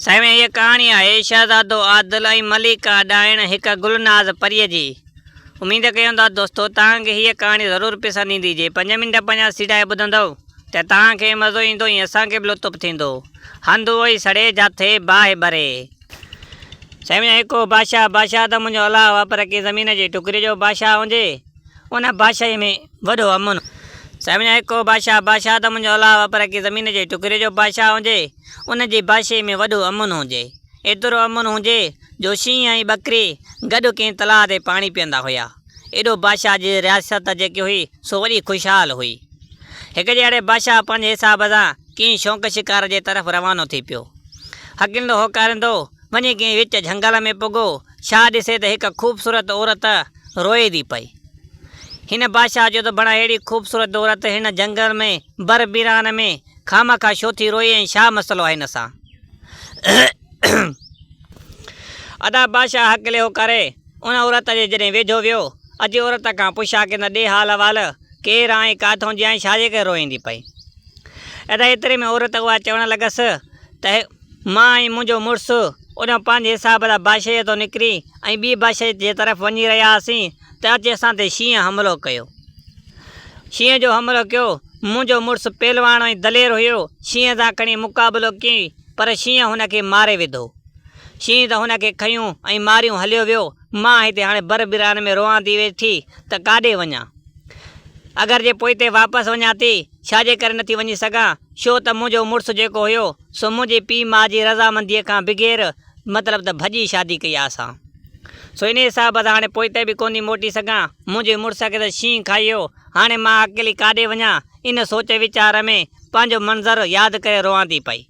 سائين هيء ڪهاڻي آهي شهزادو عادل ۽ مليڪا ڏائڻ هڪ گلناز پريء جي. اميد ڪيون ٿا دوستو توهان کي هيء ڪهاڻي ضرور پسند ايندي جي پنج منٽ پنجان سيڙائي ٻڌندؤ ته توهان کي مزو ايندو ۽ اسان کي به لطف ٿيندو. هنڌ اهوئي سڙي جاٿي باهه ٻري. سائين هڪ هو بادشاهه، بادشاهه ته منهنجو الله هو پر ڪنهن زمين جي ٽڪري جو بادشاهه هجي. ان بادشاهيء ۾ وڏو امن. سائين هڪ هو بادشاهه، بادشاهه ته منهنجو الله هو پر ڪنهن زمين جي ٽڪري جو بادشاهه هجي. ان جي بادشاهيء ۾ وڏو امن هجي. ايترو امن هجي جو شينهن ۽ ٻڪري گڏ ڪنهن تلاء تي پاڻي پيئندا هيا. ايڏو بادشاهه جي رياست جيڪي هئي سو وڏي خوشحال هئي. هڪ ڏهاڙي بادشاهه پنهنجي حساب سان ڪنهن شوق شڪار جي طرف روانو ٿي پيو. هڪلندو هوڪاريندو وڃي ڪنهن وچ جهنگل ۾ پڳو. ڇا ڏسي ته هڪ خوبصورت عورت روئي ٿي پئي. هن بادشاهه چيو ته بڻا اهڙي خوبصورت عورت هن جهنگل ۾ بر بيران ۾ خامخواه ڇو ٿي روئي ۽ ڇا مسئلو آهي هن سان؟ ادا بادشاهه هڪلي هوڪاري ان عورت جي جڏهن ويجهو ويو، اچي عورت کان پڇا ڪيائين ته ڏي حال احوال، ڪير آهين، ڪاٿئون جي آهين، ڇا جي ڪري روئين ٿي پئي؟ ادا ايتري ۾ عورت اها چوڻ لڳس ته مان ۽ منهنجو مڙس اوڏانهن پنهنجي حساب سان بادشاهيء تان نڪري ۽ ٻي بادشاهيء جي طرف وڃي رهيا هئاسين ته اچي اسان تي شينهن حملو ڪيو. شينهن جو حملو ڪيو. منهنجو مڙس پهلواڻ ۽ دلير هيو. شينهن سان کڻي مقابلو ڪيائين پر شينهن هن کي ماري وڌو. شينهن ته هن کي کنيو ۽ ماريون هليو ويو. مان هتي هاڻي بر بيران ۾ روئان ٿي ويٺي ته ڪاڏي وڃان؟ اگر جي پوئتي واپس وڃان ٿي، ڇا جي ڪري نٿي وڃي سگهان؟ ڇو ته منهنجو مڙس جيڪو هيو، سو منهنجي پيء ماء جي رضامنديء کان بغير، مطلب ته ڀڄي شادي ڪئي آ اسان. سو انهيء حساب سان هاڻي پوئتي به ڪونه ٿي موٽي سگهان. منهنجي مڙس کي ته شينهن کائي ويو. هاڻي مان اڪيلي ڪاڏي وڃان؟ ان سوچ ويچار ۾ پنهنجو منظر ياد ڪري روئان ٿي پئي.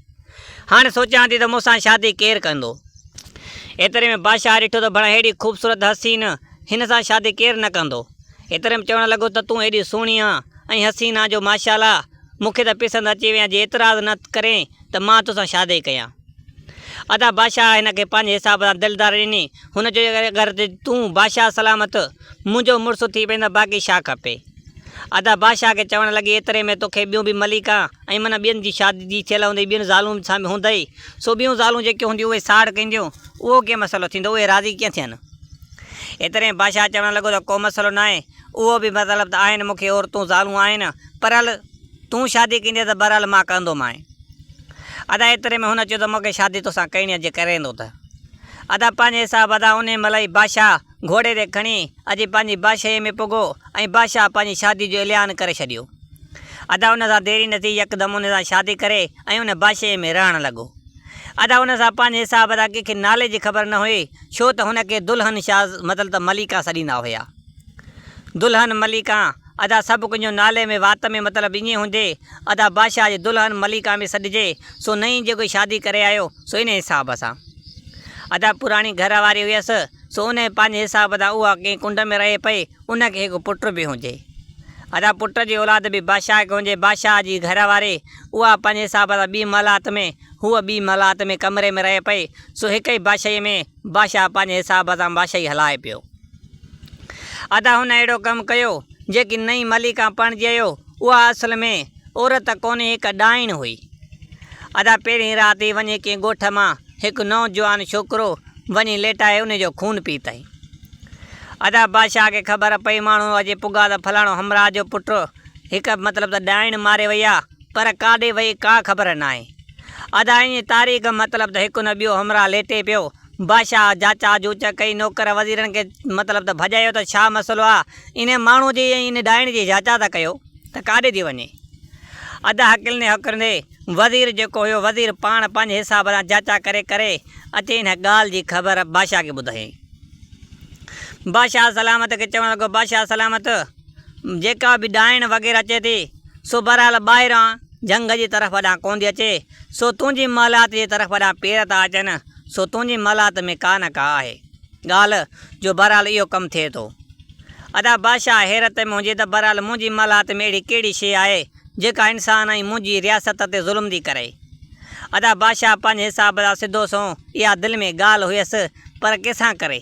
هاڻي سوچيان ٿي ته مون سان شادي ڪير ڪندو؟ ايتري ۾ بادشاهه ڏٺو ته ڀڻ ههڙي خوبصورت حسين، هن سان شادي ڪير نه ڪندو؟ ايتري ۾ چوڻ لڳو ته تون ايڏي سهڻي آن ۽ حسين آن جو ماشاء الله مون کي ته پسند اچي وئين جي اعتراض نه ڪرين ته مان توسان شادي ڪيان. ادا بادشاهه هن کي پنهنجي حساب سان دلدار ڏني. هن چيو اگر تون بادشاهه سلامت منهنجو مڙس ٿي پئين ته باقي ڇا کپي؟ ادا بادشاهه کي چوڻ لڳي ايتري ۾ توکي ٻيون به مليڪان ۽ من ٻين جي شادي جي ٿيل هوندئي ٻين زالون سان به هوندئي سو ٻيون زالون جيڪي هونديون اهي ساڙ ڪنديون اهو ڪيئن مسئلو ٿيندو اهي راضي ڪيئن ٿين؟ ايتري ۾ بادشاهه چوڻ لڳو ته ڪو مسئلو ناهي اهو به مطلب ته آهن مون کي عورتون زالون آهن پر هل تون شادي ڪندين ته بهرحال مان ڪندومانء. ادا ايتري ۾ هن چيو ته مون کي شادي توسان ڪرڻي آهي جي ڪرين ٿو ته. ادا پنهنجي حساب ادا انهي مهل ئي بادشاهه گهوڙي تي کڻي اچي پنهنجي بادشاهيء ۾ پڳو ۽ بادشاهه پنهنجي شادي جو اعلان ڪري ڇڏيو. ادا ان سان ديري نه ٿي يڪدم ان سان شادي ڪري ۽ ان بادشاهيء ۾ رهڻ لڳو. ادا ان سان پنهنجي حساب ادا ڪنهن کي نالي جي خبر نه هئي ڇو ته هن کي دلهن شاهه مطلب ته مليڪا سڏيندا هيا. دلهن مليڪا ادا سڀ ڪنهن جو نالي ۾ وات ۾ مطلب ائين هجي ادا بادشاهه جي دلهن مليڪا ۾ سڏجي سو نئين جيڪو شادي ڪري آيو سو انهي حساب سان ادا پراڻي گهر واري هيس سو انهي پنهنجي حساب سان اها ڪنهن ڪنڊ ۾ رهي پئي ان کي هڪ پٽ به هجي ادا پٽ جي اولاد به بادشاهه کي هجي بادشاهه جي گهر واري اها پنهنجي حساب سان ٻي محلات ۾ هوء ٻي محلات ۾ ڪمري ۾ رهي پئي سو هڪ ئي بادشاهي ۾ بادشاهه پنهنجي حساب سان بادشاهي هلائي پيو. ادا هن اهڙو ڪم ڪيو، جيڪي نئين مليڪا پرڻجي آيو، اها اصل ۾ عورت ڪونهي هڪ ڏائڻ هئي. ادا پهرين رات ئي وڃي ڪنهن ڳوٺ مان هڪ نوجوان ڇوڪرو وڃي ليٽائي ان جو خون پيتائين. ادا بادشاهه کي خبر پئي ماڻهو اچي پڳا ته فلاڻو همراهه جو پٽ هڪ مطلب ته ڏائڻ ماري وئي آ پر ڪاڏي وئي ڪا خبر ناهي. ادا ائين تاريخ مطلب ته هڪ نه ٻيو همراهه ليٽي پيو بادشاهه جاچا جوچ ڪئي، نوڪر وزيرن کي مطلب ته ڀڄايو ته ڇا مسئلو آ، انهي ماڻهوء جي ۽ انهي ڏائڻ جي جاچا ٿا ڪيو ته ڪاڏي ٿي وڃي. ادا هڪلندي هڪرندي وزير جيڪو هيو، وزير پاڻ پنهنجي حساب سان جاچا ڪري ڪري اچي انهي ڳالهه جي خبر بادشاهه کي ٻڌايائين. بادشاهه سلامت کي چوڻ لڳو، بادشاهه سلامت! جيڪا به ڏائڻ وغيره اچي ٿي، سو بهرحال ٻاهران جهنگ جي طرف ڏانهن ڪونه ٿي اچي، سو تنهنجي محلات جي طرف ڏانهن پير ٿا اچن، سو تنهنجي محلات ۾ ڪا نه ڪا آهي ڳالهه، جو بهرحال اهو ڪم ٿئي ٿو. ادا بادشاهه حيرت ۾ هجي ته بهرحال منهنجي محلات ۾ اهڙي ڪهڙي شيء آهي، جيڪا انسان ۽ منهنجي رياست تي ظلم ٿي ڪري. ادا بادشاهه پنهنجي حساب سان سڌو سنئون اها دل ۾ ڳالهه هيس، پر ڪنهن سان ڪري؟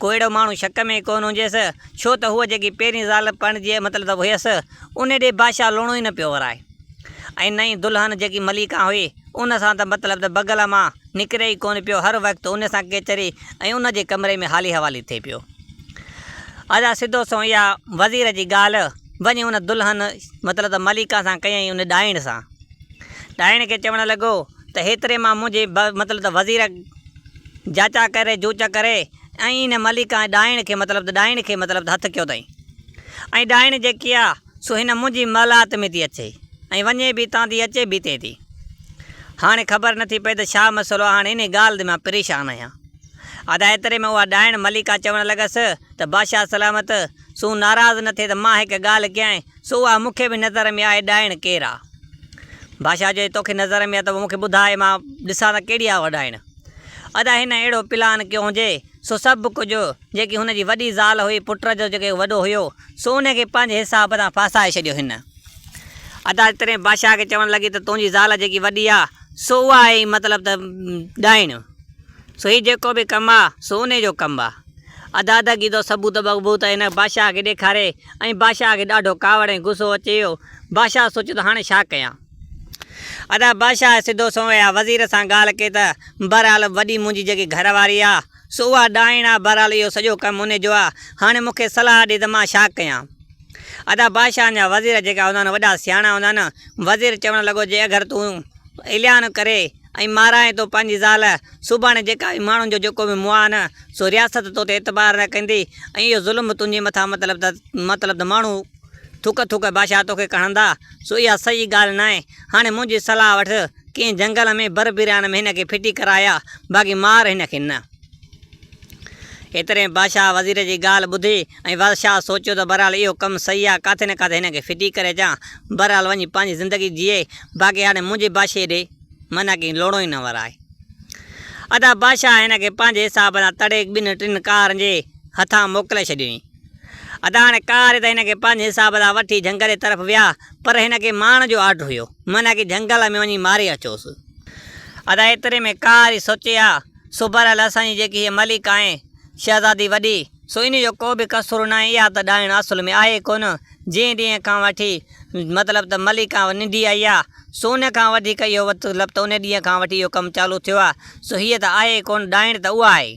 ڪو اهڙو ماڻهو شڪ ۾ ئي ڪونه هجيس، ڇو ته هوء جيڪي پهرين زال پرڻجي مطلب ته هيس، ان ڏي بادشاهه لوڻو ئي نه پيو ورائي. ۽ نئين دلهن جيڪي مليڪان هئي، ان سان ته مطلب ته بغل مان نڪري ئي ڪونه پيو، هر وقت ان سان ڪيچري ۽ ان جي ڪمري ۾ حالي حوالي ٿئي پيو. ادا سڌو سنئون اها وزير جي ڳالهه وڃي ان دلهن مطلب ته مليڪان سان ڪيائين ان ڏائڻ سان. ڏائڻ کي چوڻ لڳو ته هيتري مان منهنجي مطلب ته وزير جاچا ڪري جوچ ڪري ۽ ان مليڪان ڏائڻ کي مطلب ته ڏائڻ کي مطلب ته هٿ ڪيو اٿائين ۽ ڏائڻ جيڪي آ سو هن منهنجي محلات ۾ ٿي اچي ۽ وڃي به تان ٿي اچي به تي ٿي. هاڻي خبر نٿي پئي ته ڇا مسئلو آ هاڻي انهي ڳالهه تي مان پريشان آهيان. ادا ايتري ۾ اها ڏائڻ مليڪا چوڻ لڳس ته بادشاهه سلامت سون ناراض نه ٿي ته مان هڪ ڳالهه ڪيانء سو اها مون کي به نظر ۾ آهي ڏائڻ ڪير آ؟ بادشاهه چيو توکي نظر ۾ آ ته مون کي ٻڌاء مان ڏسان ته ڪهڙي آ اها ڏائڻ. ادا هن اهڙو پلان ڪيو هجي سو سڀ ڪجهه جيڪي هن جي وڏي زال هئي پٽ جو جيڪي وڏو هيو سو ان کي پنهنجي حساب سان ڦاسائي ڇڏيو هن. ادا تڏهن بادشاهه کي چوڻ لڳي ته تنهنجي زال جيڪي وڏي آ سو اها آهي مطلب ته ڏائڻ سو هي جيڪو به ڪم آ سو انهي جو ڪم آ. ادا ادگي تو ثبوت بغبوت هن بادشاهه کي ڏيکاري ۽ بادشاهه کي ڏاڍو ڪاوڙ ۽ غصو اچي ويو. بادشاهه سوچيو ته هاڻي ڇا ڪيان؟ ادا بادشاهه سڌو سنئون اها وزير سان ڳالهه ڪئي ته بهرحال وڏي منهنجي جيڪي گهر واري آ سو اها ڏائڻ آ بهرحال اهو سڄو ڪم انهي جو آ هاڻي مون کي صلاح ڏي ته مان ڇا ڪيان؟ ادا بادشاهن جا وزير جيڪا هوندا آهن وڏا سياڻا هوندا آهن وزير چوڻ لڳو جي اگر تون اعلان ڪري ۽ مارائين ٿو پنهنجي زال سڀاڻي جيڪا به ماڻهن جو جيڪو به مئا نه سو رياست تو تي اعتبار نه ڪندي ۽ اهو ظلم تنهنجي مٿان مطلب ته مطلب ته ماڻهو ٿڪ ٿڪ بادشاهه توکي ڪهندا سو اها صحيح ڳالهه ناهي هاڻي منهنجي صلاح وٺ ڪنهن جهنگل ۾ بر بيران ۾ هن کي ڦٽي ڪرايا باقي مار هن کي نه. ايتري ۾ بادشاهه وزير جي ڳالهه ٻڌي ۽ بادشاهه سوچيو ته بهرحال اهو ڪم صحيح آهي ڪاٿي نه ڪاٿي هن کي ڦٽي ڪري اچان بهرحال وڃي پنهنجي زندگي جيئي باقي هاڻي منهنجي بادشاهي ڏي معنيٰ ڪنهن لوڙهو ئي نه ورائي. ادا بادشاهه هن کي پنهنجي حساب سان تڙي ٻن ٽن ڪارن جي هٿان موڪلي ڇڏيائين. ادا هاڻي ڪار ته هن کي پنهنجي حساب سان وٺي جهنگل جي طرف ويا پر هن کي مارڻ جو آرڊر هيو معنيٰ ڪي جهنگل ۾ وڃي ماري اچوس. ادا ايتري ۾ ڪار ئي سوچي ها سو بهرحال اسان جي جيڪي هيء ملڪه آهي شهزادي وڏي سو انهي جو ڪو به قصور ناهي اها ته ڏائڻ اصل ۾ آهي ڪونه جنهن ڏينهن کان وٺي مطلب ته ملڪه ننڍي آئي آ سو ان کان وڌيڪ اهو مطلب ته ان ڏينهن کان وٺي اهو ڪم چالو ٿيو آ سو هيء ته آهي ڪونه ڏائڻ ته اها آهي.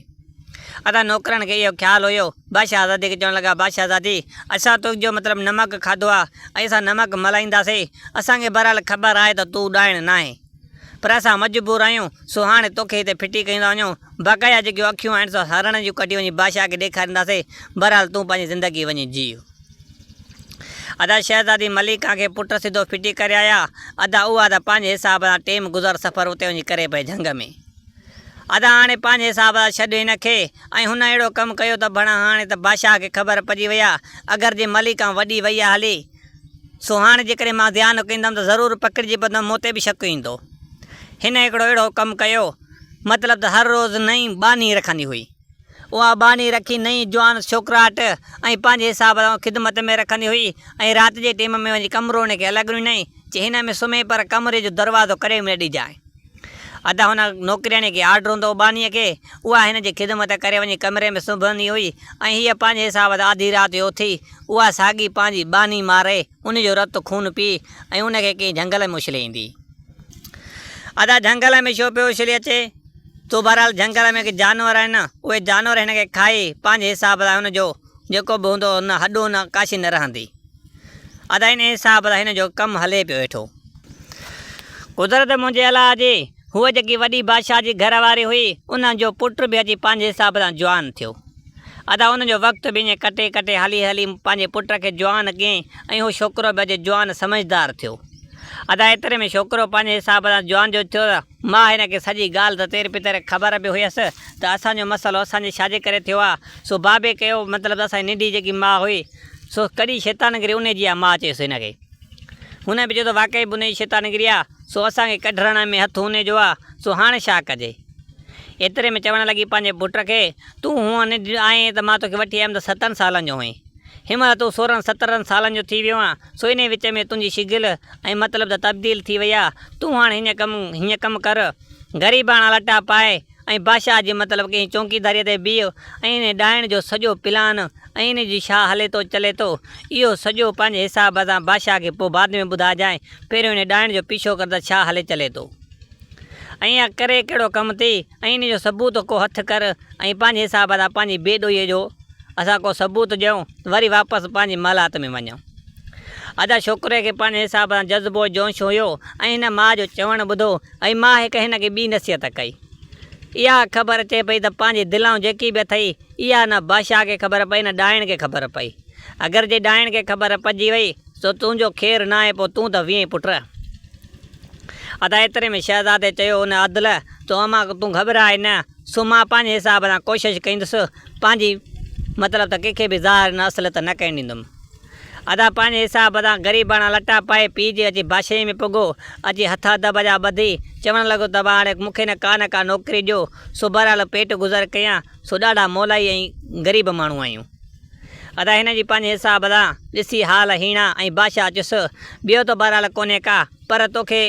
ادا نوڪرن کي اهو خيال هيو. بادشاهزادي کي چوڻ لڳا، بادشاهزادي! اسان تنهنجو مطلب نمڪ کاڌو آ ۽ اسان نمڪ ملائينداسين. اسان کي بهرحال خبر آهي ته تون ڏائڻ ناهين. پر اسان مجبور آهيون، سو هاڻي توکي هتي ڦٽي ڪيون ٿا وڃون. بقايا جيڪيون اکيون آهن سو هرڻ جون ڪڍي وڃي بادشاهه کي ڏيکارينداسين. بهرحال تون پنهنجي زندگي وڃي جيء. ادا شهزادي مليڪا کي پٽ سڌو ڦٽي ڪري آيا. ادا اها ته پنهنجي حساب سان ٽيم گذر سفر اتي وڃي ڪري پئي جهنگ ۾. ادا هاڻي پنهنجي حساب سان ڇڏ هن کي ۽ هن اهڙو ڪم ڪيو ته ڀڻا هاڻي ته بادشاهه کي خبر پئجي وئي آ اگر جي مليڪان وڏي وئي آ هلي سو هاڻي جيڪڏهن مان ڌيان نه ڪندم ته ضرور پڪڙجي پوندم مون تي به شڪ ايندو. هن هڪڙو اهڙو ڪم ڪيو مطلب ته هر روز نئين ٻانهي رکندي هئي. اها ٻانهي رکي نئين جوان ڇوڪراٽ ۽ پنهنجي حساب سان خدمت ۾ رکندي هئي ۽ رات جي ٽيم ۾ وڃي ڪمرو هن کي الڳ ڏنائين چي هن ۾ سمهي پر ڪمري جو دروازو ڪڏهن به نه ڏجانء. ادا هن نوڪرياڻيء کي آرڊر هوندو هو ٻانهيء کي، اها هن جي خدمت ڪري وڃي ڪمري ۾ سمهندي هئي ۽ هيء پنهنجي حساب سان آڌي رات جو اٿي اها ساڳي پنهنجي ٻانهي ماري ان جو رت خون پي ۽ ان کي ڪنهن جهنگل ۾ اڇلي ايندي. ادا جهنگل ۾ ڇو پيو اڇلي اچي؟ تو بهرحال جهنگل ۾ ڪي جانور آهن، اهي جانور هن کي کائي پنهنجي حساب سان هن جو جيڪو به هوندو نه هڏو نه ڪاشي نه رهندي. ادا انهيء حساب سان هن جو ڪم هلي پيو هيٺو. قدرت منهنجي الله جي، هوء جيڪي وڏي بادشاهه جي گهر واري هئي، ان جو پٽ به اچي پنهنجي حساب سان جوان ٿيو. ادا ان جو وقت به ائين ڪٽي ڪٽي هلي هلي پنهنجي پٽ کي جوان ڪيائين ۽ هو ڇوڪرو به اچي جوان سمجهدار ٿيو. ادا ايتري ۾ ڇوڪرو پنهنجي حساب سان جوان جو ٿيو ته ماء هن کي سڄي ڳالهه ته تير پتر خبر به هيس ته اسان جو مسئلو اسان جي ڇاجي ڪري ٿيو آ، سو بابي ڪيو مطلب ته اسان جي ننڍي جيڪي ماء هئي سو ڪڏي شيطانگري انهي جي آ ماء چيس هن کي. هن به چيو ته واقعي به انهي جي شيطانگري آ، سو اسان کي ڪڍرڻ ۾ هٿ انهي جو آ، سو هاڻي ڇا ڪجي؟ ايتري ۾ چوڻ لڳي پنهنجي پٽ کي، تون هونئن ننڍ آهين ته مان توکي وٺي آيم ته ستن سالن جو هئين. هن مهل تون سورهن سترهن سالن جو ٿي ويو آن، سو انهي وچ ۾ تنهنجي شگل ۽ مطلب ته تبديل ٿي وئي آ، تون هاڻ هيئن ڪم هيئن ڪم ڪر، غريباڻا لٽا پائي ۽ بادشاهه جي مطلب ڪنهن چونڪيداريء تي بيهه ۽ انهي ڏائڻ جو سڄو پلان ۽ انهي جي ڇا هلي ٿو چلي ٿو، اهو سڄو پنهنجي حساب سان بادشاهه کي پوء بعد ۾ ٻڌائجانء، پهريون انهي ڏائڻ جو پيڇو ڪر ته ڇا هلي چلي ٿو ۽ اها ڪري ڪهڙو ڪم ٿي ۽ انهي جو ثبوت ڪو هٿ ڪر ۽ پنهنجي حساب سان پنهنجي بي ڏوهيء جو اسان ڪو ثبوت ڏيون ته وري واپس پنهنجي محلات ۾ وڃون. ادا ڇوڪري کي پنهنجي حساب سان جذبو جوش هيو ۽ هن ماء جو چوڻ ٻڌو ۽ ماء هڪ هن کي ٻي نصيحت ڪئي. اها خبر اچي پئي ته پنهنجي دلائون جيڪي به اٿئي اها نه بادشاهه کي خبر پئي نه ڏائڻ کي خبر پئي. اگر جي ڏائڻ کي خبر پئجي وئي سو تنهنجو خير ناهي پوء تون ته وئين پٽ. ادا ايتري ۾ شهزادي چيو ان عدل تو امان تون گهٻراء نه سو مان پنهنجي حساب سان ڪوشش ڪندس پنهنجي مطلب ته ڪنهن کي به ظاهر نه اصليت نه ڪرڻ ڏيندم. ادا پنهنجي حساب سان غريباڻا لٽا پائي پيء جي اچي بادشاهيء ۾ پڳو، اچي هٿ ادب جا ٻڌي، چوڻ لڳو ته ابا هاڻي مون کي نه ڪا نه ڪا نوڪري ڏيو، سو بهرحال پيٽ گذر ڪيان، سو ڏاڍا مولائي ۽ غريب ماڻهو آهيون. ادا هن جي پنهنجي حساب سان ڏسي حال هيڻا ۽ بادشاهه چيس، ٻيو ته بهرحال ڪونهي ڪا، پر توکي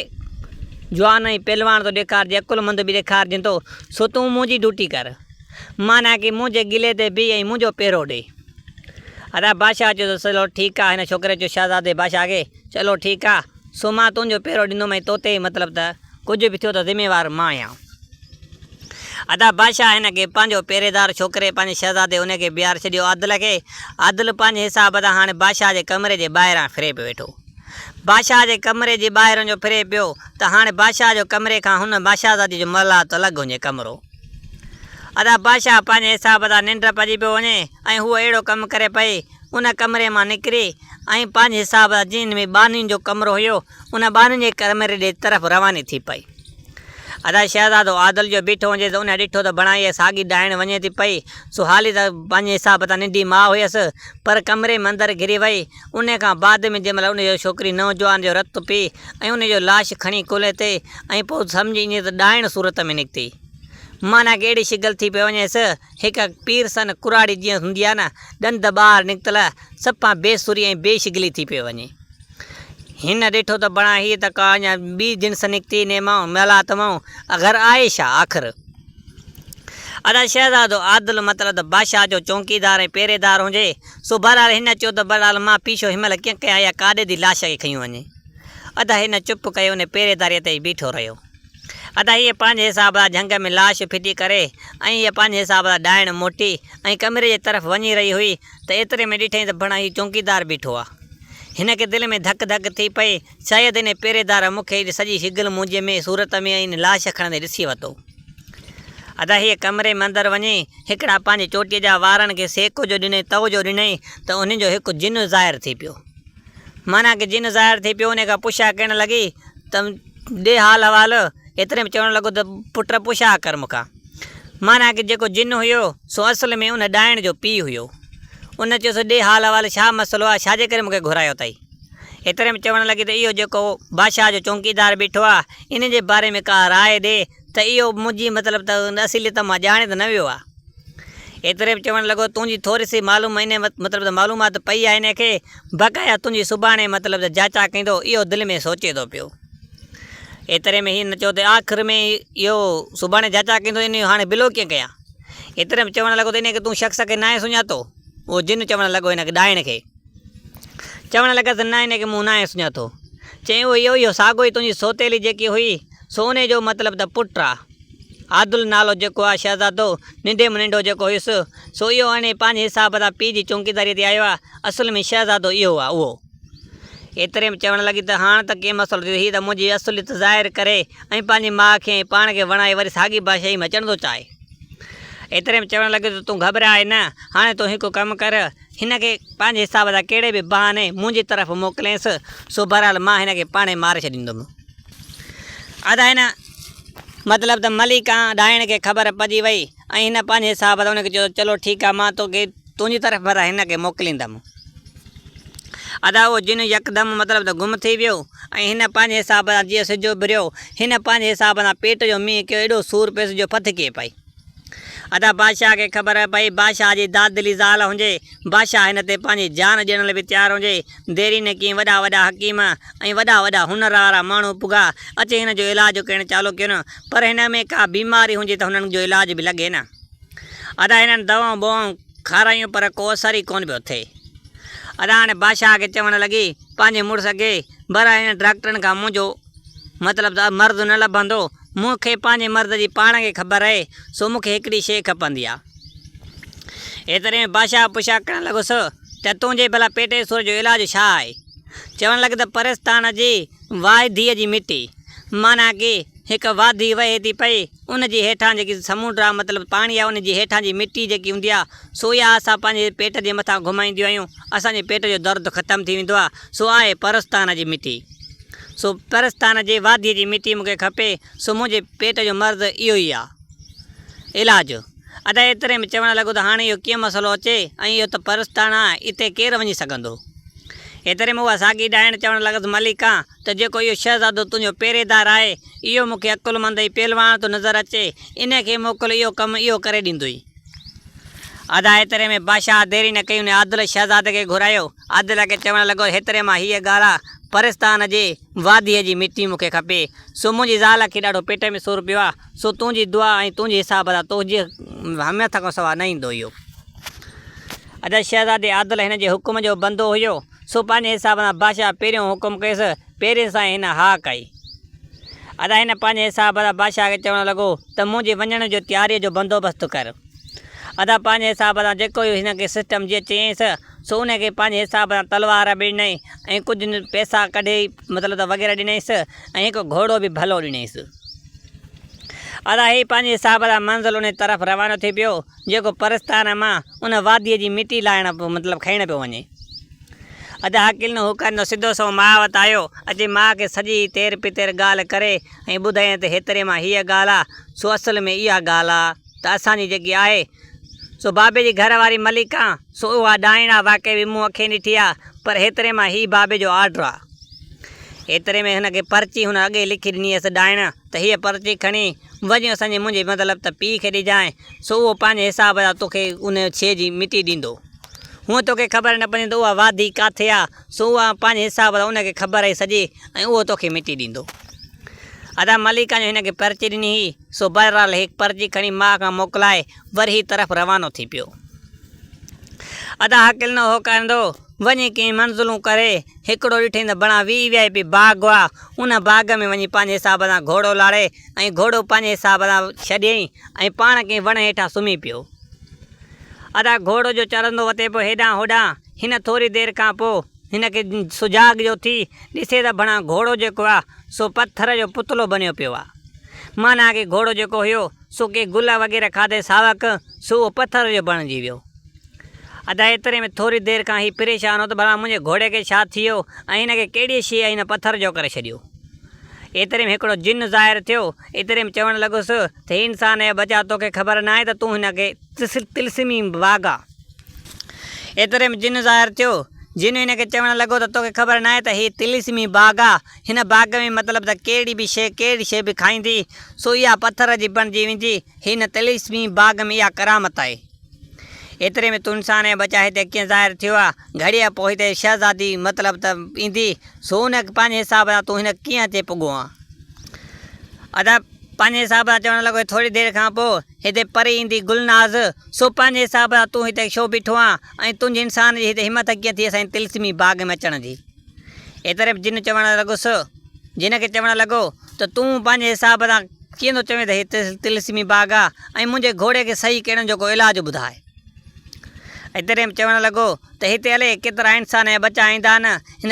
جوان ۽ پهلواڻ ٿو ڏيکارجي، عقلمند به ڏيکارجين ٿو، سو تون منهنجي ڊيوٽي ڪر. معنيٰ ڪي منهنجي ڳلي تي بيهه ۽ منهنجو پهرو ڏي. ادا بادشاهه چيو ته چلو ٺيڪ آ. هن ڇوڪري چيو شهزادي بادشاهه کي، چلو ٺيڪ آ، سو مان تنهنجو پهرو ڏيندم ۽ توتي مطلب ته ڪجهه به ٿيو ته ذميوار مان آهيان. ادا بادشاهه هن کي پنهنجو پهريدار ڇوڪري پنهنجي شهزادي ان کي بيهاري ڇڏيو عادل کي. عادل پنهنجي حساب سان هاڻي بادشاهه جي ڪمري جي ٻاهران ڦري پيو ويٺو. بادشاهه جي ڪمري جي ٻاهران جو ڦري پيو ته هاڻي بادشاهه جو ڪمري کان هن بادشاهزادي جو محلات الڳ هجي ڪمرو. ادا بادشاهه پنهنجي حساب سان ننڊ پئجي پيو وڃي ۽ هوء اهڙو ڪم ڪري پئي. ان ڪمري مان نڪري ۽ پنهنجي حساب سان جنهن ۾ ٻانهين جو ڪمرو هيو، ان ٻانهين جي ڪمري ڏي طرف رواني ٿي پئي. ادا شهزادو عادل جو بيٺو هجي ته ان ڏٺو ته بڻائي اها ساڳي ڏائڻ وڃي ٿي پئي، سو حالي ته پنهنجي حساب سان ننڍي ماء هيس، پر ڪمري ۾ اندر گهري وئي. ان کان بعد ۾ جنهن مهل ان جو ڇوڪري نوجوان جو رت پي ۽ ان جو لاش کڻي ڪلهي تي ۽ پوء سمجهه ايندي ته ڏائڻ صورت ۾ نڪتي. معنيٰ ڪه اهڙي شڪل ٿي پئي وڃيس، هڪ پيرسن ڪراڙي جيئن هوندي آهي نه، ڏند ٻاهر نڪتل، صفا بي سري ۽ بي شڪلي ٿي پئي وڃي. هن ڏٺو ته بڻا هيء ته ڪا اڃا ٻي جنس نڪتي انهيء مان، محلات مان، اگر آهي ڇا آخر؟ ادا شهزادو عادل مطلب ته بادشاهه جو چونڪيدار ۽ پهريدار هجي، سو بهرحال هن چيو ته بهرحال مان پيڇو هن مهل ڪيئن ڪيان يا ڪاڏي ٿي لاش کي کنيو وڃي. ادا هن چپ ڪيو انهيء پهريداريء تي ئي بيٺو رهيو. ادا هيء پنهنجي حساب سان جهنگ ۾ لاش ڦٽي ڪري ۽ هيء پنهنجي حساب سان ڏائڻ موٽي ۽ ڪمري جي طرف وڃي رهي هئي ته ايتري ۾ ڏٺائين ته بڻا هي چونڪيدار بيٺو آ. هن کي دل ۾ ڌڪ ڌڪ ٿي پئي، شايد انهي پهريدار مون کي ايڏي سڄي شگل منهنجي ۾ صورت ۾ ۽ لاش کڻندي ڏسي ورتو. ادا هيء ڪمري ۾ اندر وڃي هڪڙا پنهنجي چوٽيء جا وارن کي سيڪ جو ڏنائين تئو جو ڏنائين ته انهن جو هڪ جن ظاهر ٿي پيو. معنيٰ ڪه جن ظاهر ٿي پيو انهي کان پڇا ڪرڻ لڳي ته ڏي حال احوال، ايتري ۾ چوڻ لڳو ته پٽ پڇا ڪر مون کان. معنيٰ ڪه جيڪو جن هيو سو اصل ۾ ان ڏائڻ جو پيء هيو. ان چيس ڏي حال احوال ڇا مسئلو آ ڇا جي ڪري مون کي گهرايو اٿئي. ايتري ۾ چوڻ لڳي ته اهو جيڪو بادشاهه جو چونڪيدار بيٺو آ ان جي باري ۾ ڪا راء ڏي ته اهو منهنجي مطلب ته اصليت مان ڄاڻي ته نه ويو آ. ايتري ۾ چوڻ لڳو تنهنجي ٿوري سي معلوم انهي مطلب ته معلومات پئي آ انهي کي بقايا تنهنجي سڀاڻي مطلب ته جاچا ڪندو اهو دل ۾ سوچي ٿو پيو. ايتري ۾ هن چيو ته آخر ۾ اهو سڀاڻي جاچا ڪندو انهي جو هاڻي بلو ڪيئن ڪيان. ايتري ۾ چوڻ لڳو ته انهي کي تون شخص کي ناهي سڃاتو؟ اهو جن چوڻ لڳو هن کي ڏائڻ کي. چوڻ لڳس نه انهي کي مون ناهي سڃاتو. چيائين اهو اهو اهو ساڳو ئي تنهنجي سوتيلي جيڪي هئي سو انهي جو مطلب ته پٽ آ. عادل نالو جيڪو آ شهزادو ننڍي ۾ ننڍو جيڪو هيس سو اهو انهي پنهنجي حساب سان پيء جي چونڪيداريء تي آيو آ. اصل ۾ شهزادو اهو آ اهو. ايتري ۾ چوڻ لڳي ته هاڻ ته ڪي مسئلو ٿيو، هيء ته منهنجي اصليت ظاهر ڪري ۽ پنهنجي ماء کي ۽ پاڻ کي وڻائي وري ساڳي بادشاهي ۾ اچڻ ٿو چاهي. ايتري ۾ چوڻ لڳي ته تون گهٻراء نه، هاڻي تون هڪ ڪم ڪر، هن کي پنهنجي حساب سان ڪهڙي به بهاني منهنجي طرف موڪلينس، سو بهرحال مان هن کي پاڻهي ماري ڇڏيندم. ادا هن مطلب ته مليڪان ڏائڻ کي خبر پئجي وئي ۽ هن پنهنجي حساب سان ان کي چيو ته چلو ٺيڪ آهي، مان توکي تنهنجي طرف ڀرا هن کي موڪليندم. ادا اهو جن يڪدم مطلب ته گم ٿي ويو ۽ هن پنهنجي حساب سان جيئن سج اڀريو، هن پنهنجي حساب سان پيٽ جو مينهن ڪيو، ايڏو سور پيس جو ڦٿڪي پئي. ادا بادشاهه کي خبر پئي، بادشاهه جي دادلي زال هجي، بادشاهه هن تي پنهنجي جان ڏيڻ لاء به تيار هجي. ديرينه ڪيئي وڏا وڏا حڪيم ۽ وڏا وڏا هنر وارا ماڻهو پڳا، اچي هن جو علاج ڪرڻ چالو ڪين، پر هن ۾ ڪا بيماري هجي ته هنن جو علاج به لڳي نه. ادا هنن دوائون ٻوائون کارايون پر ڪو اثر ئي ڪونه پيو ٿئي. ادا هاڻي بادشاهه کي چوڻ لڳي پنهنجي مڙس کي، ڀلا هنن ڊاڪٽرن کان منهنجو مطلب ته مرض نه لڀندو، مون کي پنهنجي مرض جي پاڻ کي خبر آهي، سو مون کي هڪڙي شيء کپندي آ. ايتري ۾ بادشاهه پڇا ڪرڻ لڳس ته تنهنجي ڀلا پيٽ جي سور جو علاج ڇا آهي؟ چوڻ لڳي ته پرستان جي واڌيء جي مٽي، معنيٰ ڪي هڪ واڌي وهي ٿي پئي، ان جي هيٺان جيڪي سمونڊ آ مطلب پاڻي آ ان جي هيٺان جي مٽي جيڪي هوندي آ سو اها اسان پنهنجي پيٽ جي مٿان گهمائينديون آهيون اسان جي پيٽ جو درد ختم ٿي ويندو آ سو آهي پرستان جي مٽي سو پرستان جي واديء جي مٽي مون کي کپي سو منهنجي پيٽ جو مرض اهو ئي آ علاج ادا ايتري ۾ چوڻ لڳو ته هاڻي اهو ڪيئن مسئلو اچي ۽ اهو ته پرستان آ اتي ڪير وڃي سگهندو ايتري ۾ اها ساڳي ڏائڻ چوڻ لڳس مليڪا ته جيڪو اهو شهزادو تنهنجو پهريدار آهي، اهو مون کي عقلمند ۽ پهلواڻ ٿو نظر اچي، انهيء کي موڪل، اهو ڪم اهو ڪري ڏيندوئي. ادا ايتري ۾ بادشاهه دير ئي نه ڪئي، انهيء عادل شهزادي کي گهرايو. عادل کي چوڻ لڳو، هيتري مان هيء ڳالهه آ، پرستان جي واديء جي مٽي مون کي کپي، سو منهنجي زال کي ڏاڍو پيٽ ۾ سور پيو آ، سو تنهنجي دعا ۽ تنهنجي حساب سان تنهنجي همٿ کان سواء نه ايندو اهو. ادا شهزادي عادل هن جي حڪم جو بندو هيو. سو پنهنجي حساب سان بادشاهه پهريون حڪم ڪيس، پهرين سان ئي هن ها ڪئي. ادا هن پنهنجي حساب سان بادشاهه کي چوڻ لڳو ته منهنجي وڃڻ جو تياريء جو بندوبست ڪر. ادا پنهنجي حساب سان جيڪو ئي هن کي سسٽم جيئن چيائينس، سو انهي کي پنهنجي حساب سان تلوار به ڏنائين ۽ ڪجهه پئسا ڪڍي مطلب ته وغيره ڏنائينس ۽ هڪ گهوڙو به ڀلو ڏنائينس. ادا هي پنهنجي حساب سان منزل انهي طرف روانو ٿي پيو، جيڪو پرستان مان ان واديء جي مٽي لاهڻ مطلب کڻڻ پيو وڃي. ادا عاقل نه هوڪاريندو سڌو سنئون ماء وٽ آيو. اچي ماء کي سڄي تير پتير ڳالهه ڪري ۽ ٻڌايائين ته هيتري مان هيء ڳالهه آ، سو اصل ۾ اها ڳالهه آ ته اسان جي جيڪي آهي، سو بابي جي گهر واري مليڪان، سو اها ڏائڻ آ، واقعي به مون اکين ڏٺي آ، پر هيتري مان هي بابي جو آرڊر آ. ايتري ۾ هن کي پرچي هن اڳي لکي ڏني هيس ڏائڻ ته هيء پرچي کڻي وڃ اسان جي منهنجي مطلب ته پيء کي ڏجانء، سو اهو پنهنجي حساب سان توکي ان شيء جي مٽي ڏيندو. هونء توکي خبر نه پوندي ته اها وادي ڪاٿي آ، سو اها پنهنجي حساب سان ان کي خبر آهي سڄي ۽ اهو توکي مٽي ڏيندو. ادا مليڪا جو هن کي پرچي ڏني هئي، سو بهرحال هيڪ پرچي کڻي ماء کان موڪلائي وري هي طرف روانو ٿي پيو. ادا عاقل نه هو ڪارندو، وڃي ڪئين منزلون ڪري، هڪڙو ڏٺئين ته بڻا وي وي آء پي باغ هئا، ان باغ ۾ وڃي پنهنجي حساب سان گهوڙو لاڙي ۽ گهوڙو پنهنجي حساب سان ڇڏيائين ۽ پاڻ ڪنهن وڻ هيٺان سمهي پيو. ادا گهوڙو جو چرندو وتي پيو هيڏانهن هوڏانهن، هن ٿوري دير کان پوء هن کي سجاڳ جو ٿي ڏسي ته بڻا گهوڙو جيڪو آ سو پٿر جو پتلو بنيو پيو آ. معنيٰ ڪي گهوڙو جيڪو هيو سو ڪي گل وغيره کاڌي ساوڪ سو اهو پٿر جو بڻجي ويو. ادا ايتري ۾ ٿوري دير کان هي پريشان هو ته ڀلا منهنجي گهوڙي کي ڇا ٿيو ۽ هن کي ڪهڙيء شيء هن پٿر جو ڪري ڇڏيو. ايتري ۾ هڪڙو جن ظاهر ٿيو. ايتري ۾ چوڻ لڳس ته هي انسان جا ٻچا توکي خبر ناهي ته تون هن کي طلسمي باغ آ. ايتري ۾ جن ظاهر ٿيو. جن هن کي چوڻ لڳو ته توکي خبر ناهي ته هي طلسمي باغ آ. هن باغ ۾ مطلب ته ڪهڙي به شيء ڪهڙي شيء به کائيندي سو اها پٿر جي بڻجي ويندي. هن طلسمي باغ ۾ اها ڪرامت آهي. ايتري ۾ تون انسان ۽ ٻچا هتي ڪيئن ظاهر ٿيو آ؟ گهڙيء پوء هتي شهزادي مطلب ته ايندي، سو ان پنهنجي حساب سان تون هن ڪيئن اچي پڳو آن؟ ادا پنهنجي حساب سان چوڻ لڳو ٿوري دير کان پوء هتي پري ايندي گلناز، سو پنهنجي حساب سان تون هتي ڇو بيٺو آن ۽ تنهنجي انسان جي هتي همت ڪيئن ٿي اسان جي طلسمي باغ ۾ اچڻ جي؟ ايتري ۾ جن چوڻ لڳس، جن کي چوڻ لڳو ته تون پنهنجي حساب سان ڪيئن ٿو چوين ته هي طلسمي باغ آ ۽ منهنجي گهوڙي کي صحيح ڪرڻ جو ڪو علاج ٻڌاء. ايتري ۾ چوڻ لڳو ته هتي الائي ڪيترا انسان ۽ ٻچا ايندا آهن، هن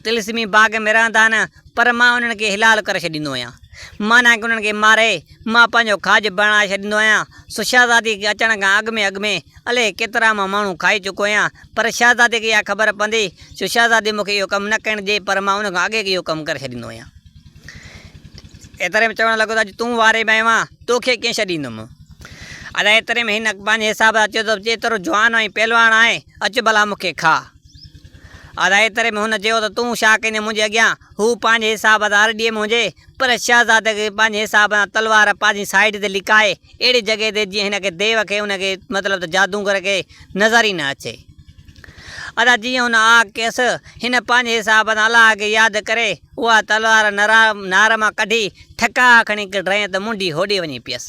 طلسمي باغ ۾ رهندا آهن، پر مان انهن کي حلال ڪري ڇڏيندو آهيان. معنيٰ ڪه انهن کي ماري مان پنهنجو کاڄ بڻائي ڇڏيندو آهيان. سو شهزادي کي اچڻ کان اڳ ۾ اڳ ۾ الائي ڪيترا مان ماڻهو کائي چڪو آهيان، پر شهزادي کي اها خبر پوندي، سو شهزادي مون کي اهو ڪم نه ڪرڻ ڏئي، پر مان ان کان اڳي اهو ڪم ڪري ڇڏيندو آهيان. ايتري ۾ چوڻ لڳو ته اڄ تون واري ۾ آيو آهين، توکي ڪيئن ڇڏيندم. ادا ايتري ۾ هن پنهنجي حساب سان چيو ته جيترو جوان ۽ پهلواڻ آهين، اچ ڀلا مون کي کاء. ادا ايتري ۾ هن چيو ته تون ڇا ڪندين منهنجي اڳيان؟ هو پنهنجي حساب سان ارڏي ۾ هجي، پر شهزادي کي پنهنجي حساب سان تلوار پنهنجي سائيڊ تي لڪائي، اهڙي جڳهه تي جيئن هن کي ديو کي ان کي مطلب ته جادوگر کي نظر ئي نه اچي. ادا جيئن هن آگ ڪيس، هن پنهنجي حساب سان الله کي ياد ڪري اها تلوار نار مان ڪڍي ٺڪاء کڻي ڪڍرائين ته منڍي هوڏي وڃي پيس.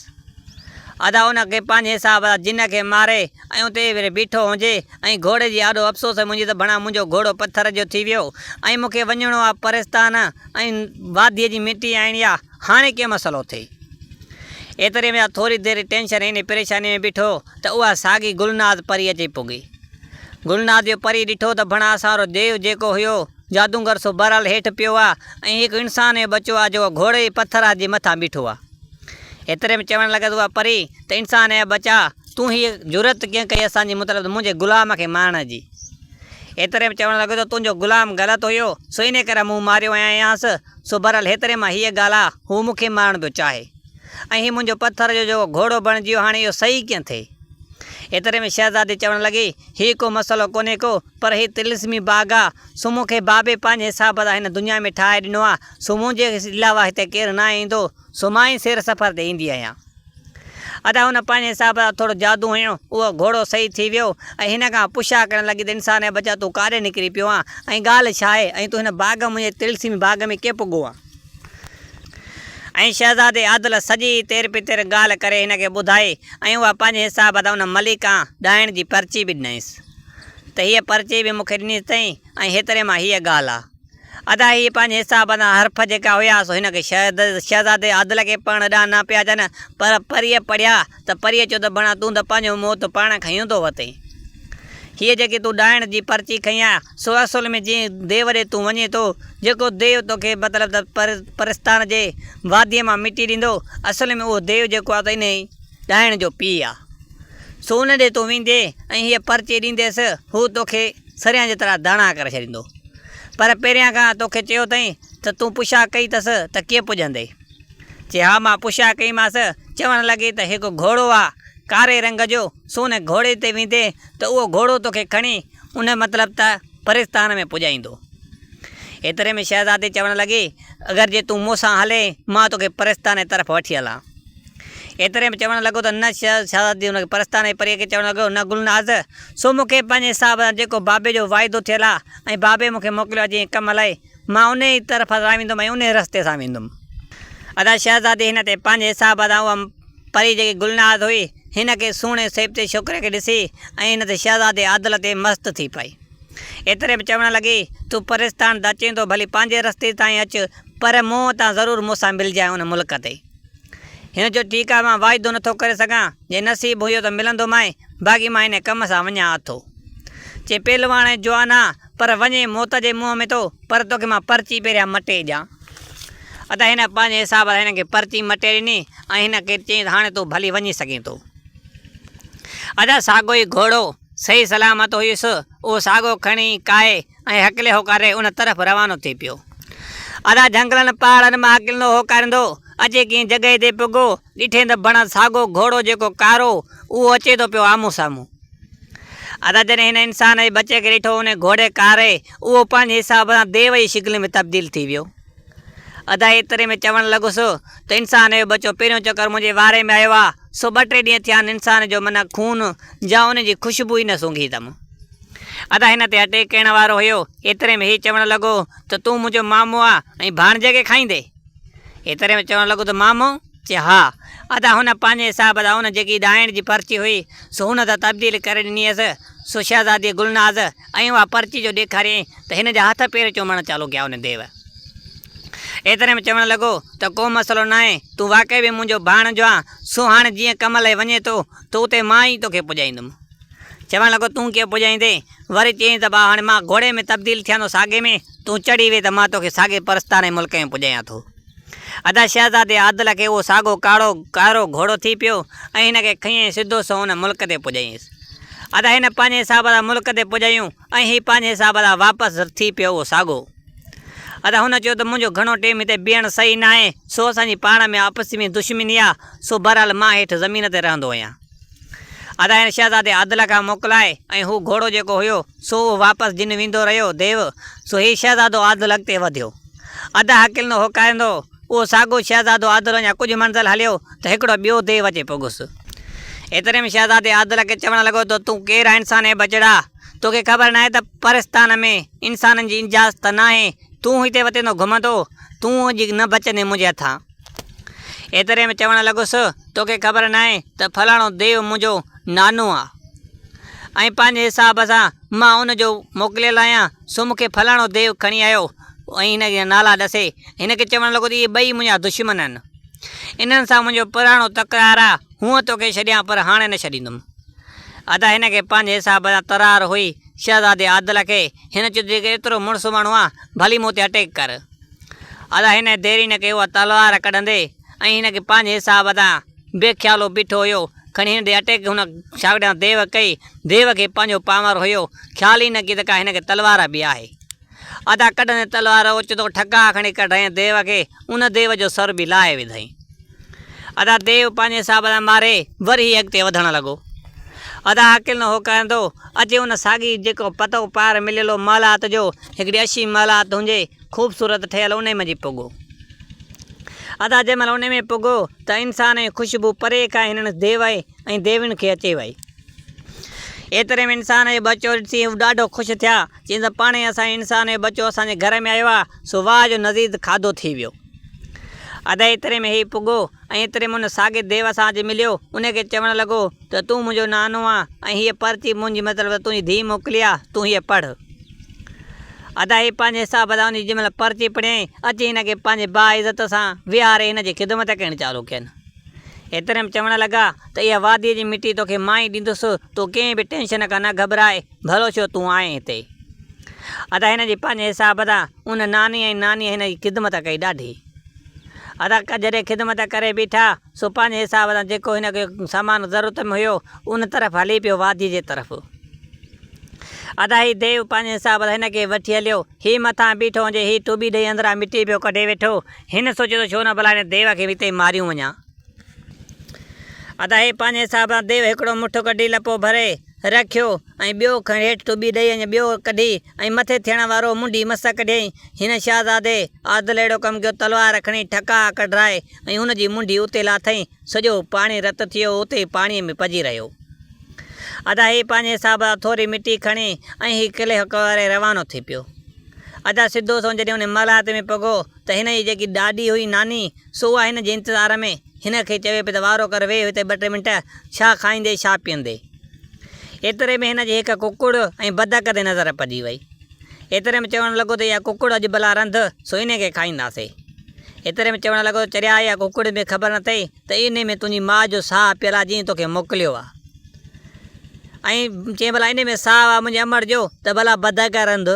ادا ان کي پنهنجي حساب سان جن کي ماري ۽ اتي وري بيٺو هجي ۽ گهوڙي جي آڏو افسوس منهنجي ته ڀڻا منهنجو گهوڙو پٿر جو ٿي ويو ۽ مون کي وڃڻو آ پرستان ۽ واديء جي مٽي آڻڻي آ هاڻي ڪيئن مسئلو ٿئي. ايتري ۾ ٿوري دير ٽينشن ۽ پريشاني ۾ بيٺو ته اها ساڳي گلناز پري اچي پڳي. گلناز جو پري ڏٺو ته ڀڻا اسان وارو ديو جيڪو هيو جادونگر سو بهرحال هيٺ پيو آ ۽ هڪ انسان جو ٻچو آ جيڪو گهوڙي جي پٿر جي مٿان بيٺو آ. ايتري ۾ چوڻ لڳس اها پري ته انسان جا ٻچا تون هيء جرئت ڪيئن ڪئي اسان جي مطلب ته منهنجي غلام کي مارڻ جي. ايتري ۾ چوڻ لڳو ته تنهنجو غلام غلط هيو سو انهيء ڪري مون ماريو آهيانس سو بهرحال هيتري مان هيء ڳالهه آ هو مون کي مارڻ پيو چاهي ۽ هي منهنجو پٿر جو جيڪو گهوڙو بڻجي ويو هاڻي اهو صحيح ڪيئن ٿئي. ايتري ۾ شهزادي چوڻ لڳي هي ڪو مسئلو ڪونهي ڪو پر هي طلسمي باغ آ سو مون کي بابي پنهنجي حساب سان هن دنيا ۾ ٺاهي ڏنو آ سو منهنجي علاوه هتي ڪير ناهي ايندو سو مان ئي سير سفر تي ايندي آهيان. ادا هن پنهنجي حساب سان ٿورو جادو هنيو، اهو گهوڙو صحيح ٿي ويو ۽ هن کان پڇا ڪرڻ لڳي ته انسان جا ٻچا تون ڪاڏي نڪري پيو آن ۽ ڳالهه ڇا آهي ۽ تون هن باغ منهنجي طلسمي باغ ۾ ڪيئن پڳو آن؟ ۽ شهزادي عادل سڄي تير پتير ڳالهه ڪري هن کي ٻڌائي ۽ اها پنهنجي حساب سان ان مليڪان ڏائڻ جي پرچي به ڏنائينس ته هيء پرچي به مون کي ڏني اٿئين ۽ هيتري مان هيء ڳالهه آ. ادا هي پنهنجي حساب سان حرف جيڪا هيا سو هن کي شهزادي عادل کي پڙهڻ ڏانهن نه پيا اچن پر پريء پڙهيا ته پريء چيو ته ڀڻا تون ته پنهنجو موت پاڻ کنيون ٿو وتين. هيء جيڪي تون ڏائڻ جي پرچي کنئي آ سو اصل ۾ جنهن ديو ڏي تون وڃين ٿو جيڪو ديو توکي مطلب ته پرستان جي واديء مان مٽي ڏيندو اصل ۾ اهو ديو جيڪو آ ته انهيء ڏائڻ جو پيء آ سو ان ڏي تون ويندين ۽ هيء پرچي ڏينديس هو توکي سريان جيترا داڻا ڪري ڇڏيندو. پر پهريان کان توکي چيو اٿئين ته تون پڇا ڪئي اٿس ته ڪيئن پڄندين؟ چي ها مان پڇا ڪئيمانس. چوڻ لڳي ته هڪ گهوڙو آ ڪاري رنگ جو، سو ان گهوڙي تي ويندين ته اهو گهوڙو توکي کڻي ان مطلب ته پرستان ۾ پڄائيندو. ايتري ۾ شهزادي چوڻ لڳي، اگر جي تون مون سان هلين، مان توکي پرستان جي طرف وٺي هلان. ايتري ۾ چوڻ لڳو ته نه شهزادي هن کي پرستان جي پريء کي چوڻ لڳو، نه گلناز، سو مون کي پنهنجي حساب سان جيڪو بابي جو واعدو ٿيل آ ۽ بابي مون کي موڪليو آ جنهن ڪم لاء، مان انهيء ئي طرف سان ويندم ۽ انهيء رستي سان ويندم. ادا شهزادي هن تي پنهنجي حساب سان اها پري جيڪي گلناز هئي، هن کي سهڻي سيبتي ڇوڪري کي ڏسي ۽ هن تي شهزادي عادل تي مست ٿي پئي. ايتري ۾ چوڻ لڳي، تون پرستان ته اچين ٿو، ڀلي پنهنجي رستي تان ئي اچ، پر مون تان ضرور مون سان ملجانء ان ملڪ تي. هن چيو، ٺيڪ آهي، مان واعدو نٿو ڪري سگهان، جي نصيب هيو ته ملندومانء، باقي مان هن ڪم سان وڃان اٿو. چي، پهلواڻ ۽ جوان آن، پر وڃين موت جي منهن ۾ ٿو، پر توکي مان پرچي پهريان مٽي ڏيان. ادا هن پنهنجي حساب سان هن کي پرچي مٽي ڏني ۽ هن کي چيائين ته هاڻي تون ڀلي وڃي سگهين ٿو. ادا ساڳيو ئي گهوڙو صحيح سلامت هيس، اهو ساڳو کڻي ڪاهي ۽ هڪلي هوڪاري ان طرف روانو ٿي پيو. ادا جهنگلن پهاڙن مان هڪلندو هوڪاريندو اچي ڪنهن جڳهه تي پڳو، ڏٺئين ته بڻ ساڳو گهوڙو جيڪو ڪارو، اهو اچي ٿو پيو آمهون سامهون. ادا جڏهن هن انسان جي ٻچي کي ڏٺو ان گهوڙي ڪاري، اهو پنهنجي حساب سان ديو جي شڪل ۾ تبديل ٿي ويو. ادا ايتري ۾ چوڻ لڳس ته انسان جو ٻچو پهريون چڪر منهنجي واري ۾ آيو آ، سو ٻه ٽي ڏينهن ٿيا آهن انسان جو معنيٰ خون يا ان جي خوشبو ئي نه سونگهي اٿم. ادا هن تي اٽيڪ ڪرڻ وارو هيو، ايتري ۾ هي چوڻ لڳو ته تون منهنجو مامو آ ۽ ڀاڻجي کي کائيندين؟ ايتري ۾ چوڻ لڳو ته مامو؟ چي ها. ادا هن پنهنجي حساب سان ان جيڪي ڏائڻ جي پرچي هئي سو هن ته تبديل ڪري ڏني هيس، سو شهزادي گلناز ۽ اها پرچي جو ڏيکاريائين ته هن جا هٿ پير چمڻ چالو ڪيا ان ديو. ايتري ۾ چوڻ لڳو ته ڪو مسئلو ناهي، تون واقعي به منهنجو ڀاڻجو آن، سو هاڻي جيئن ڪم لئي وڃين ٿو ته اتي مان ئي توکي پڄائيندم. چوڻ لڳو تون ڪيئن پڄائيندين؟ وري چيائين ته ڀاء هاڻي مان گهوڙي ۾ تبديل ٿيان ٿو ساڳي ۾ تون چڙهي ويهه ته مان توکي ساڳي پرستان ۽ ملڪ ۾ پڄايان ٿو. ادا شهزادي عادل کي اهو ساڳو ڪاڙو ڪارو گهوڙو ٿي پيو ۽ هن کي کنيائين سڌو سنئون ان ملڪ تي پڄايائينس. ادا هن پنهنجي حساب سان ملڪ تي پڄايون ۽ هي پنهنجي حساب سان واپس ٿي پيو اهو ساڳو. ادا هن چيو ته منهنجو گهڻو ٽيم هتي بيهڻ صحيح ناهي سو اسان جي پاڻ ۾ آپسي ۾ دشمني آ سو بهرحال مان هيٺ زمين تي رهندو آهيان. ادا هن شهزادي عادل کان موڪلائي ۽ هو گهوڙو جيڪو هيو سو اهو واپس جن ويندو رهيو ديو، سو هي شهزادو عادل اڳتي وڌيو. ادا هڪلندو هوڪاريندو اهو ساڳو شهزادو عادل اڃا ڪجهه منزل هليو ته هڪڙو ٻيو ديو اچي پڳس. ايتري ۾ شهزادي عادل کي چوڻ لڳو ته تون ڪير آهين انسان جي ٻچڙا؟ توکي خبر ناهي ته پرستان ۾ انسانن جي اجازت ناهي، تون هتي وتين ٿو گهمندو، تون اڄ نه بچندين منهنجي هٿان. ايتري ۾ چوڻ لڳس، توکي خبر ناهي ته فلاڻو ديو منهنجو نانو آ ۽ پنهنجي حساب سان مان ان جو موڪليل آهيان، سو مون کي فلاڻو ديو کڻي آيو ۽ هن جا نالا ڏسي هن کي چوڻ لڳو ته اهي ٻئي منهنجا دشمن آهن. انهن سان منهنجو پراڻو تڪرار آ، هونء توکي ڇڏيان پر هاڻي نه ڇڏيندم. ادا هن کي پنهنجي حساب سان ترار هئي، شهزادي عادل کي، هن چيو ته جيڪر ايترو مڙس ماڻهو آن، ڀلي مون تي اٽيڪ ڪر. ادا هن ديري نه ڪئي اها تلوار ڪڍندي ۽ هن کي پنهنجي حساب تان بي خيالو بيٺو هيو، کڻي هن تي اٽيڪ هن شاگردياڻي ديو ڪئي، ديو کي پنهنجو پانور هيو، خيال ئي نه ڪي ته ڪا هن کي تلوار به آهي. ادا ڪڍندي تلوار اوچتو ٺڪاء کڻي ڪڍيائين ديو کي، ان ديو جو سر به لاهي وڌائين. ادا ديو پنهنجي حساب سان ماري وري هي اڳتي وڌڻ لڳو. ادا عاقل نه هوڪاريندو اچي ان ساڳي جيڪو پتو پار مليل هو محلات جو هڪڙي اشي محلات هجي خوبصورت ٺهيل انهي منجهه پڳو. ادا جنهن مهل انهي ۾ پڳو ته انسان جي خوشبو پري کان هنن ديو ۽ ديوين کي اچي وئي. ايتري ۾ انسان جو ٻچو ڏسي هو ڏاڍو خوش ٿيا، چين ته پاڻهي اسان جي انسان جو ٻچو اسان جي گهر ۾ آيو آ، سو واهه جو نزيد کاڌو ٿي ويو. ادا ايتري ۾ هي پڳو ۽ ايتري ۾ ان ساڳي ديو سان اچي مليو، ان کي چوڻ لڳو ته تون منهنجو نانو آن ۽ هيء پرچي منهنجي مطلب ته تنهنجي ڌيء موڪلي آ، تون هيء پڙهه. ادا هي پنهنجي حساب سان ان جي جنهن مهل پرچي پڙهيائين، اچي هن کي پنهنجي باعزت سان ويهاري هن جي خدمت ڪرڻ چالو ڪين. ايتري ۾ چوڻ لڳا ته اها واديء جي مٽي توکي مان ئي ڏيندس، تون ڪنهن به ٽينشن کان نه گهٻراء، ڀلو ٿيو تون آئين هتي. ادا هن جي پنهنجي حساب سان ان ناني ۽ نانيء هن جي خدمت ڪئي ڏاڍي. ادا جڏهن خدمت ڪري بيٺا سو پنهنجي حساب سان جيڪو هن کي سامان ضرورت ۾ هيو ان طرف هلي پيو واديء جي طرف. ادا هي ديو پنهنجي حساب سان هن کي وٺي هليو. هي مٿان بيٺو هجي هي ٽوٻي ڏئي اندران مٽي پيو ڪڍي ويٺو. هن سوچيو ته ڇو نه ڀلا هن ديو کي هتي ئي ماريون وڃان. ادا هي پنهنجي حساب سان ديو هڪڙو مٺ ڪڍي لپو ڀري رکيو ۽ ٻيو کڻي هيٺ ٽٻي ڏئي ۽ ٻيو ڪڍي ۽ مٿي ٿيڻ وارو منڍي مس ڪڍيائين. هن شهزادي عادل اهڙو ڪم ڪيو تلوار کڻي ٺڪاء ڪڍرائي ۽ هن جي منڍي اتي لاٿائين. سڄو پاڻي رت ٿيو اتي ئي پاڻيء ۾ پئجي رهيو. ادا هي پنهنجي حساب سان ٿوري مٽي کڻي ۽ هي قلعي ڪري روانو ٿي پيو. ادا سڌو سنئون جڏهن ان محلات ۾ پڳو ته هن جي جيڪي ڏاڏي هئي ناني سو اها هن جي انتظار ۾ هن کي چوي پئي ته وارو ڪر ويهه هتي ٻه ٽي منٽ ڇا کائيندي ڇا پيئندي. ايتري ۾ هن جي هڪ ڪڪڙ ۽ بدڪ تي نظر پئجي وئي. ايتري ۾ چوڻ لڳو ته اها ڪڪڙ اڄ ڀلا رنڌ سو انهي کي کائينداسي. ايتري ۾ چوڻ لڳو ته چريا اها ڪڪڙ به خبر نه اٿئي ته انهي ۾ تنهنجي ماء جو ساهه پيل آ جنهن توکي موڪليو آ. ۽ چيائين ڀلا انهي ۾ ساهه آ منهنجي امڙ جو ته ڀلا بدڪ رنڌ.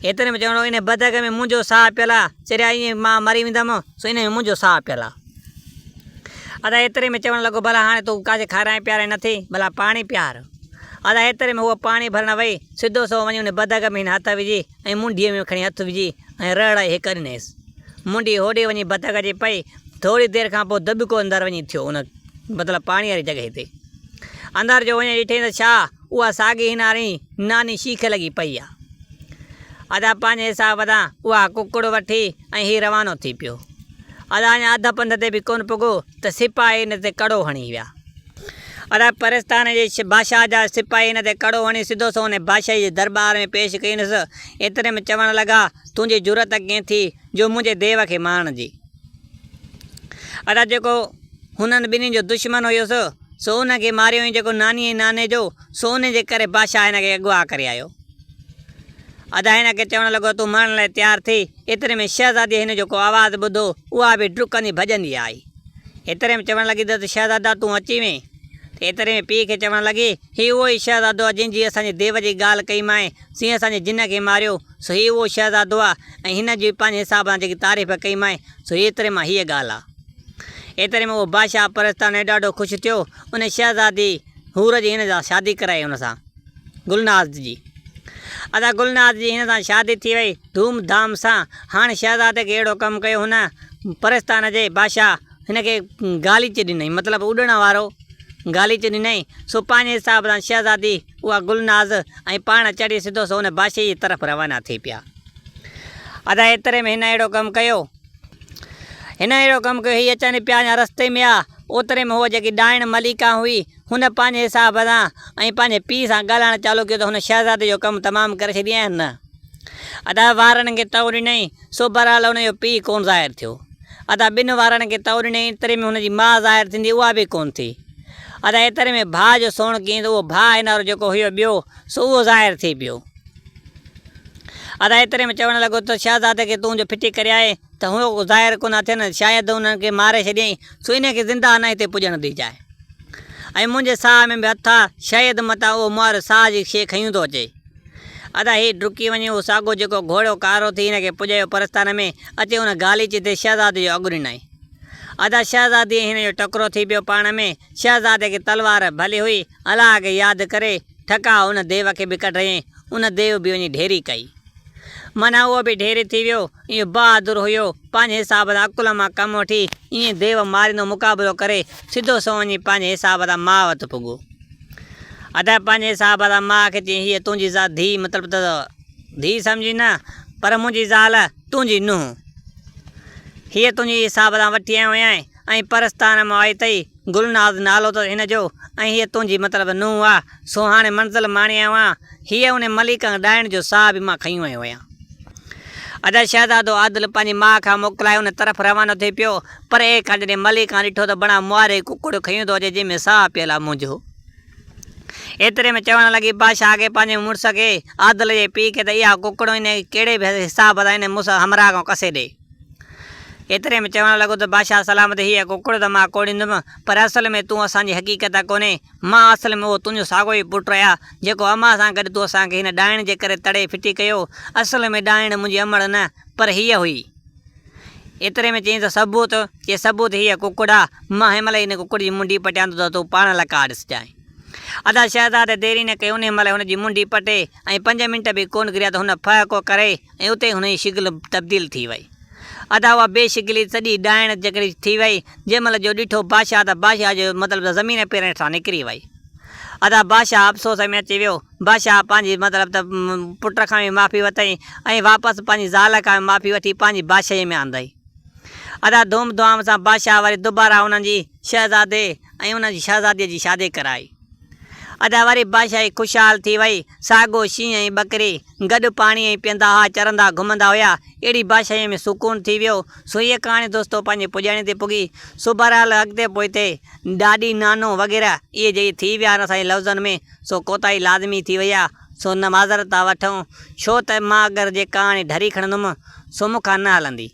ايتري ۾ چوڻ لڳو انهي بدڪ ۾ منهنجو ساهه پيل آ چريا ائين مان مري ويندم سو انهي ۾ منهنجو ساهه پيل آ. ادا ايتري ۾ چوڻ لڳو ڀلا هاڻي تون ڪاٿي کارائين پيارين نٿي ڀلا پاڻي پيار. ادا ايتري ۾ هوء پاڻي ڀرڻ وئي، سڌو سنئون وڃي ان بدڪ ۾ هن هٿ وجهي ۽ منڍيء ۾ کڻي هٿ وجهي ۽ رڙ آئي هڪ ڏنيس. منڍي هوڏي وڃي بدڪ جي پئي. ٿوري دير کان پوء دٻڪو اندر وڃي ٿيو ان مطلب پاڻي واري جڳهه تي. اندر جو وڃي ڏٺئين ته ڇا اها ساڳي هن واري ناني شيخ لڳي پئي آ. ادا پنهنجي حساب سان اها ڪڪڙ وٺي ۽ هي روانو ٿي پيو. ادا اڃا اڌ پنڌ تي به ڪونه پڳو ته سپاهي هن تي ڪڙو هڻي ويا. ادا پرستان جي بادشاهه جا سپاهي هن تي ڪڙو هڻي سڌو سنئون ان بادشاهي جي درٻار ۾ پيش ڪيونس. ايتري ۾ چوڻ لڳا، تنهنجي جرئت ڪئين ٿي جو منهنجي ديو کي مارڻ جي؟ ادا جيڪو هنن ٻنهي جو دشمن هيس، سو ان کي ماريو ۽ جيڪو ناني ۽ ناني جو، سو ان جي ڪري بادشاهه هن کي اغوا ڪري آيو. ادا هن کي چوڻ لڳو، تون مرڻ لاء تيار ٿي. ايتري ۾ شهزاديء هن جو ڪو آواز ٻڌو، اها به ڊڪندي ڀڄندي آئي. ايتري ۾ چوڻ لڳي ته شهزادا تون اچي وئين؟ ته ايتري ۾ پيء کي چوڻ لڳي، هي اهو ئي شهزادو آهي جنهن جي اسان جي ديو جي ڳالهه ڪئي مانء، سين اسان جي جن کي ماريو، سو هي اهو شهزادو آهي ۽ هن جي پنهنجي حساب سان جيڪي تعريف ڪئي مانء، سو ايتري مان هيء ڳالهه آهي. ايتري ۾ اهو بادشاهه پرستان ڏاڍو خوش ٿيو، ان شهزادي حور جي هن سان شادي ڪرائي ان سان گلناز جي. ادا گلناز جي هن سان شادي ٿي وئي ڌوم ڌام سان. هاڻ شهزادي کي اهڙو ڪم ڪيو هن پرستان جي بادشاهه هن کي غاليچي ڏنائين مطلب اڏڻ وارو غاليچو ڏنائين، سو پنهنجي حساب سان شهزادي اها گلناز ۽ پاڻ چڙهي سڌو سو ان بادشاهي جي طرف روانا ٿي پيا. ادا ايتري ۾ هن اهڙو ڪم ڪيو. هن اهڙو ڪم ڪيو، هي اچن پيا اڃا رستي ۾ آ، اوتري ۾ هوء جيڪي ڏائڻ مليڪا هئي، هن پنهنجي حساب سان ۽ پنهنجي پيء سان ڳالهائڻ چالو ڪيو ته هن شهزادي جو ڪم تمام ڪري ڇڏيائين نه. ادا وارن کي تئو ڏنائين، سو بهرحال ان جو پيء ڪونه ظاهر ٿيو. ادا ٻن وارن کي تئو ڏنائين، ايتري ۾ هن جي ماء ظاهر ٿيندي، اها به ڪونه ٿي. ادا ايتري ۾ ڀاء جو سوڻ ڪيائين ته اهو ڀاء هن وارو جيڪو هيو ٻيو، سو اهو ظاهر ٿي پيو. ادا ايتري ۾ چوڻ لڳو ته شهزادي کي تون جو ڦٽي ڪري آئين ته هو ظاهر ڪونه ٿين، شايد انهن کي ماري ڇڏيائين، سو انهي کي زنده نه هتي پڄڻ ڏجانء. ۽ منهنجي ساهه ۾ به هٿ آ، شايد متان اهو مئر ساهه جي شيء کنيون ٿو اچي. ادا هي ڊڪي وڃي اهو ساڳو جيڪو گهوڙو ڪارو ٿي هن کي پڄايو پرستان ۾ اچي ان غاليچي تي شهزادي جو اڳ ڏنائين. ادا شهزادي ۽ هن جو ٽڪرو ٿي پيو پاڻ ۾، شهزادي کي تلوار ڀلي هئي، الله کي ياد ڪري ٺڪاء ان ديو کي به ڪڍريائين، ان ديو به وڃي ڍيري ڪئي. معنيٰ اهو به ڍيري ٿي ويو. اهو بهادر هيو، پنهنجي حساب سان عقل مان ڪم وٺي ائين ديو ماريندو مقابلو ڪري سڌو سنئون وڃي پنهنجي حساب سان ماء وٽ پڳو. ادا پنهنجي حساب سان ماء کي چيائين هيء تنهنجي ڌيء مطلب ته ڌيء سمجهي نه پر منهنجي زال تنهنجي نونهن. هيء تنهنجي حساب سان وٺي آيو آهيان ۽ پرستان مان آئي اٿئي، گلناز نالو اٿس هن جو ۽ هيء تنهنجي مطلب نونهن آ، سو هاڻي منزل ماڻي آيو آهيان. هيء انهي مليڪه ڏائڻ جو ساهه به مان کنيو آيو آهيان. ادا شهزادو عادل پنهنجي ماء کان موڪلائي ان طرف روانو ٿي پيو، پر اي کان جڏهن مليڪان ڏٺو ته بڻا مواري ڪڪڙ کنيو ٿو اچي جنهن ۾ ساهه پيل آ منهنجو. ايتري ۾ چوڻ لڳي بادشاهه کي پنهنجي مڙس کي، عادل جي پيء کي ته اها ڪڪڙ ان ڪهڙي به حساب سان ان مون سان همراهه کان کسي ڏي. ايتري ۾ چوڻ لڳو ته بادشاهه سلامت هيء ڪڪڙ ته مان ڪوڙيندم، پر اصل ۾ تون اسان جي حقيقت ڪونهين، مان اصل ۾ اهو تنهنجو ساڳيو ئي پٽ آهيان، جيڪو امان سان گڏ تو اسان کي هن ڏائڻ جي ڪري تڙي ڦٽي ڪيو. اصل ۾ ڏائڻ منهنجي امڙ نه، پر هيء هئي. ايتري ۾ چيائين ته ثبوت؟ چي ثبوت هيء ڪڪڙ آ، مان هن مهل ئي هن ڪڪڙ جي منڍي پٽيان ٿو ته تون پاڻ لڪاء ڏسجانء. ادا شهزادي ديري نه ڪئي، انهيء مهل هن جي منڍي پٽي ۽ پنج منٽ به ڪونه گذريا ته هن ڦهڪو ڪري ۽ اتي ئي هن جي شڪل تبديل ٿي وئي. ادا اها بي شڪلي سڄي ڏائڻ جيڪڏهن ٿي وئي، جنهن مهل جو ڏٺو بادشاهه ته بادشاهه جو مطلب ته زمين پيرن هيٺان نڪري وئي. ادا بادشاهه افسوس ۾ اچي ويو. بادشاهه پنهنجي مطلب ته پٽ کان به معافي ورتائين ۽ واپس پنهنجي زال کان به معافي وٺي پنهنجي بادشاهيء ۾ آندائين. ادا ڌوم ڌام سان بادشاهه وري دوباره انهن جي شهزادي ۽ ان جي شهزاديء جي شادي ڪرائي. ادا وري بادشاهي خوشحال ٿي وئي. ساڳو شينهن ۽ ٻڪري گڏ پاڻي ۽ پيئندا ها، چرندا گهمندا هيا. اهڙي بادشاهيء ۾ سڪون ٿي ويو. سو هيء ڪهاڻي دوستو پنهنجي پڄاڻي تي پڳي. سو بهرحال اڳتي پوئتي ڏاڏي، نانو وغيره اهي جيڪي ٿي ويا آهن اسان جي لفظن ۾ سو ڪوتاهي لازمي ٿي وئي آهي. سو نه معذرت ٿا وٺون. ڇو ته مان اگر جي ڪهاڻي ڍري کڻندم سو مون کان نه هلندي.